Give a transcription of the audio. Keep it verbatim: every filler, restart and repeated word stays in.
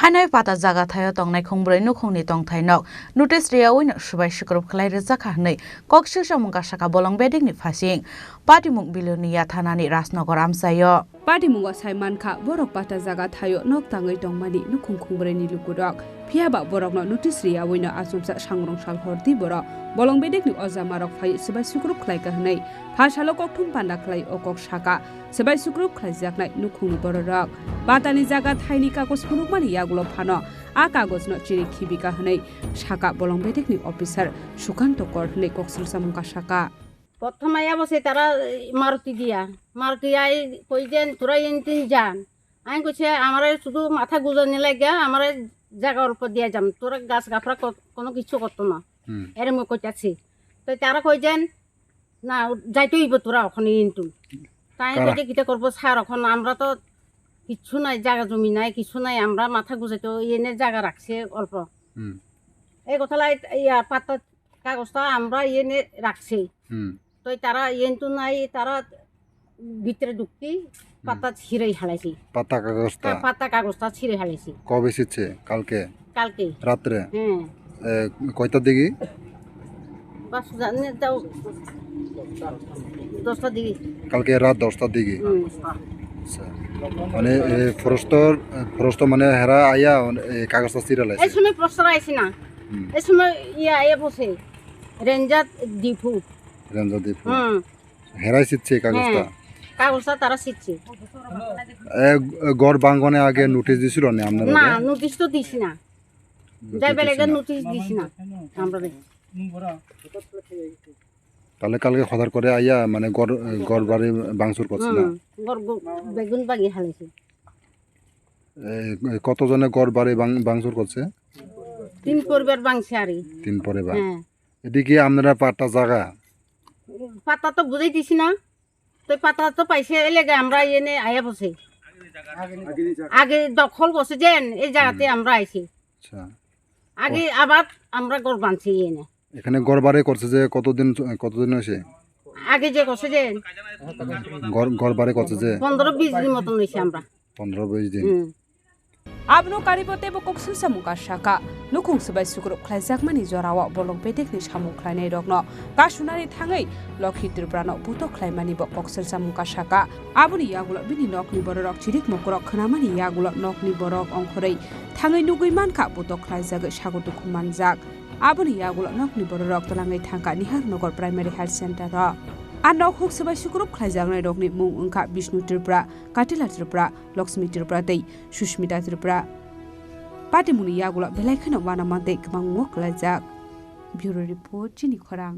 Anai pata jaga thaio tongnai khungbrwi nukhungni tongthai nok notice riyawino swbai swkrup khlai rwjakha hwnwi koksilsa mungka saka bolong bedekni phasing. Patimung Bilonia thanani Rajnagar amchaio. Patimungo sai mankha, borok pata jaga thaio nok tangwi tongmani nukhung khungbrwini lukurok. Phiyaba borokno notice riyawino achomsa sangrong sal hordi borok. Bolong bedekni ojamarok phai swbai swkrup khlaika hwnwi pha salo kokthum panda khlai o kok saka. Swbai swkrup khlaijaknai nukhungni bororok. Patani jaga thaini kagoj phunukmani yagulo phano a kagojno chiri khibika hwnwi saka bolong bedekni officer Sukanto Kor hwnwi koksilsa mungka saka. Prothom aya bo se tara, eh, Maruti diya. Maruti ai koi jen tura yen tin jan. Ain koise amare sudu matha gujani lagya amare jaga olpo diya jam. Tura gas gafra ko-, kono kichu korto na. Hmm. Ere mo koichasi. To tara koi jen na jaito ibo tura okhon yen tun. Tai Kara. Koise kita korbo sar okhon amra to kichu nai jaga jumi nai kichu nai amra matha gujaito yene jaga rakse olpo. Hmm. Ei kothalai iya patta Kagos ta amra yene rakse. Hmm. Toi tara yen tu nai tara bitre dukti Hmm. pata sirai halaisi. Pata kagos ta? Ka-, pata kagos ta sirai halaisi. কবে এসেছে? কালকে? কালকে। রাত্রে? হ্যাঁ। এ, কয়টার দিকে? বাস জানি যাও। দশটার দিকে। কালকে রাত দশটার দিকে? হুম। আচ্ছা। মানে, এ, ফরস্তর, ফরস্ত মানে হেরা আইয়া, এ, কাগজটা ছিঁড়া লাইছে? এই সময় প্রস্তর আইছি না। হুম। এই সময় ইয়া, এ বসে। রেঞ্জার ডিফু। রেঞ্জার ডিফু। হুম। হেরাই সিচ্ছে কাগজটা? হ্যাঁ, কাগজটা তারা সিচ্ছে। এ, ঘর ভাঙনে আগে নোটিশ দিছিল না আপনারা? না, নোটিশ তো দিছি না। নোটিশ যাই বেলেগে দিছি না। নোটিশ দিছি না। আমরা তাহলে কালকে খদার করে আইয়া মানে ঘর, ঘর বাড়ি ভাঙচুর করছে না? হুম, ঘর গো-, বেগুন বাগি হালাইছে। এ, এ, কতজনে ঘর বাড়ি ভাঙ-, ভাঙচুর করছে? তিন পরিবার ভাঙছে আরে। তিন পরিবার। হ্যাঁ। এদিকে আপনারা পাট্টা জায়গা? পাট্টা তো বুঝাই দিছি না। তো পাট্টা তো পাইছে, এই লেগে আমরা এনে আয়া বসে। আগে দখল করছে যেন, এই জায়গাতে হুম। আমরা আইছি। আচ্ছা। আগে ও। আবার আমরা ঘর বানছি এনে। এখানে ঘর বাড়ি করছে যে কতদিন, কতদিন হয়েছে? আগে যে করছে যে ঘর, ঘর বাড়ি করছে যে? পনেরো বিশ দিন মতন হয়েছে আমরা। পনেরো বিশ দিন। হুম। Abono karibo teibo koksil samung ka saka. Nukhung swbai sukrub khlaijakmani jorao bolong bedekni samung khlainairokno kasunani thangwi Lokhi Tripurano puto khlaimani bo koksil samung ka saka. Aboni yagulo bini nokni bororok chirik mokorok khwnamani yagulo nokni borok ongkhorwi thangwi nugwi mankha puto khlaijagwi sago dukhu manjak. Aboni yagulo nokni bororok twlangwi thangkha Niharnagar Primary Health Center o. A nok huk swbai sukrub khlaijaknairokni mung wngkha Bishnu Tripura, Katila Tripura, Lakshmi Tripura tei Sushmita Tripura. Patimungni yagulo belai kheno uanama tei kwbangma kwlaijak. Bureau Report, Chini Khorang.